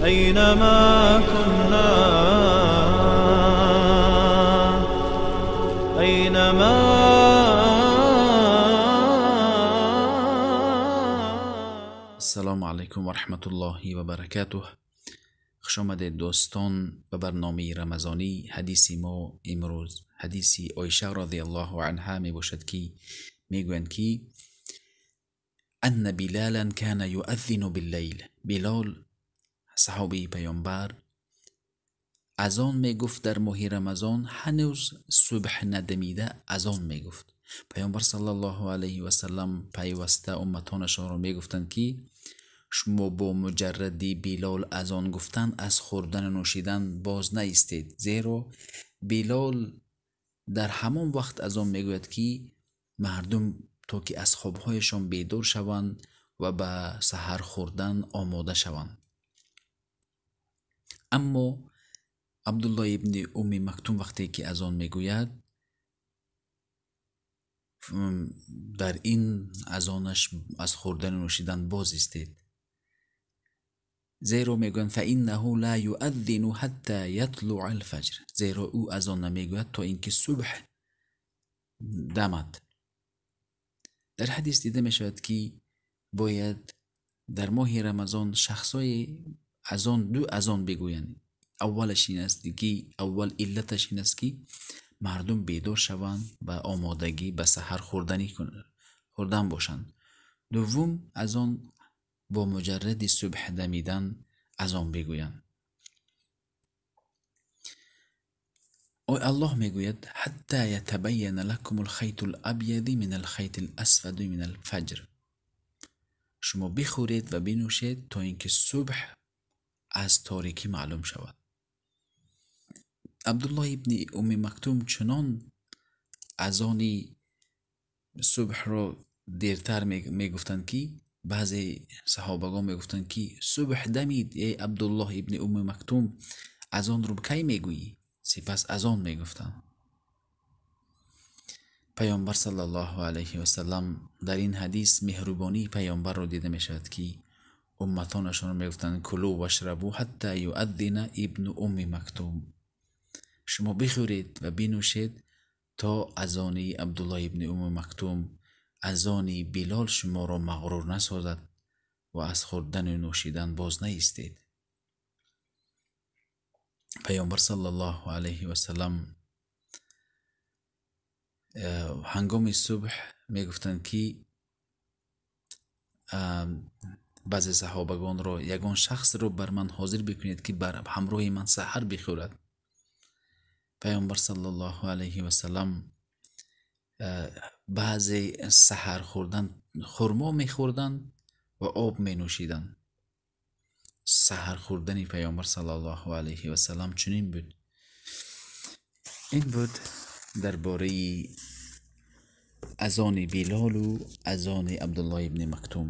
أينما كنا، أينما. Ассалому алайкум ва раҳматуллоҳи ва баракатуҳ. Хуш омадед, дӯстон, ба барномаи рамазонӣ. Ҳадиси мо имрӯз ҳадиси Оиша розияллоҳу анҳа мебошад, ки мегӯянд, ки анна Билалан кана юаззину биллайл. Билол, саҳобии паёмбар, азон мегуфт дар моҳи Рамазон, ҳанӯз субҳ надамида азон мегуфт. Паёмбар саллаллоҳу алайҳи васаллам пайваста умматонашонро мегуфтанд, ки шумо бо муҷарради Билол азон гуфтан аз хӯрдану нӯшидан боз наистед, зеро Билол дар ҳамон вақт азон мегӯяд, ки мардум то ки аз хобҳояшон бедор шаванд ва ба саҳар хӯрдан омода шаванд. Аммо Абдулло ибни Умми Мактум вақте ки азон мегӯяд, дар ин азонаш аз хӯрдану нӯшидан боз истед, зеро мегӯянд фаиннаҳу ла юаззину ҳатта ятлуа алфаҷр, зеро ӯ азон намегӯяд то ин ки субҳ дамад. Дар ҳадис дида мешавад, ки бояд дар моҳи Рамазон шахсҳои азон ду азон бигӯянд. Аввалаш ин аст, ки аввал иллаташ ин аст, ки мардум бедор шаванд ва омодагӣ ба саҳар хӯрдан бошанд. Дуввум, азон бо муҷарради субҳ дамидан азон бигӯянд. Аллоҳ мегӯяд ҳатта ятабайяна лакум алхайту алабяду мин алхайти аласвади мин алфаҷр. Шумо бихӯред ва бинӯшед то ин ки субҳ аз торикӣ маълум шавад. Абдуллоҳ ибни Умми Мактум чунон азони субҳро дертар мегуфтанд, ки баъзе саҳобагон мегуфтанд, ки субҳ дамид, эй Абдуллоҳ ибни Умми Мактум, азонро кай мегӯӣ? Сипас азон мегуфтанд. Паёмбар саллаллоҳу алайҳи васаллам дар ин ҳадис меҳрубонии паёмбарро дида мешавад, ки умматонашонро мегуфтанд кулу вашрабу ҳатта юаззина ибну Умми Мактум. Шумо бихӯред ва бинӯшед то азони Абдуллоҳ ибни Умми Мактум, азони Билол шуморо мағрур насозад ва аз хӯрдану нӯшидан боз наистед. Паёмбар саллаллоҳу алайҳи васаллам ҳангоми субҳ мегуфтанд, ки баъзе саҳобагонро ягон шахсро бар ман ҳозир бикунед, ки бар ҳамроҳи ман саҳар бихӯрад. Паёмбар саллаллоҳу алайҳи васаллам баъзе саҳар хӯрдан хурмо мехӯрданд ва об менӯшиданд. Саҳар хӯрдани паёмбар саллаллоҳу алайҳи васаллам чунин буд. Ин буд дар бораи азони Билолу азони Абдуллоҳ ибни Мактум.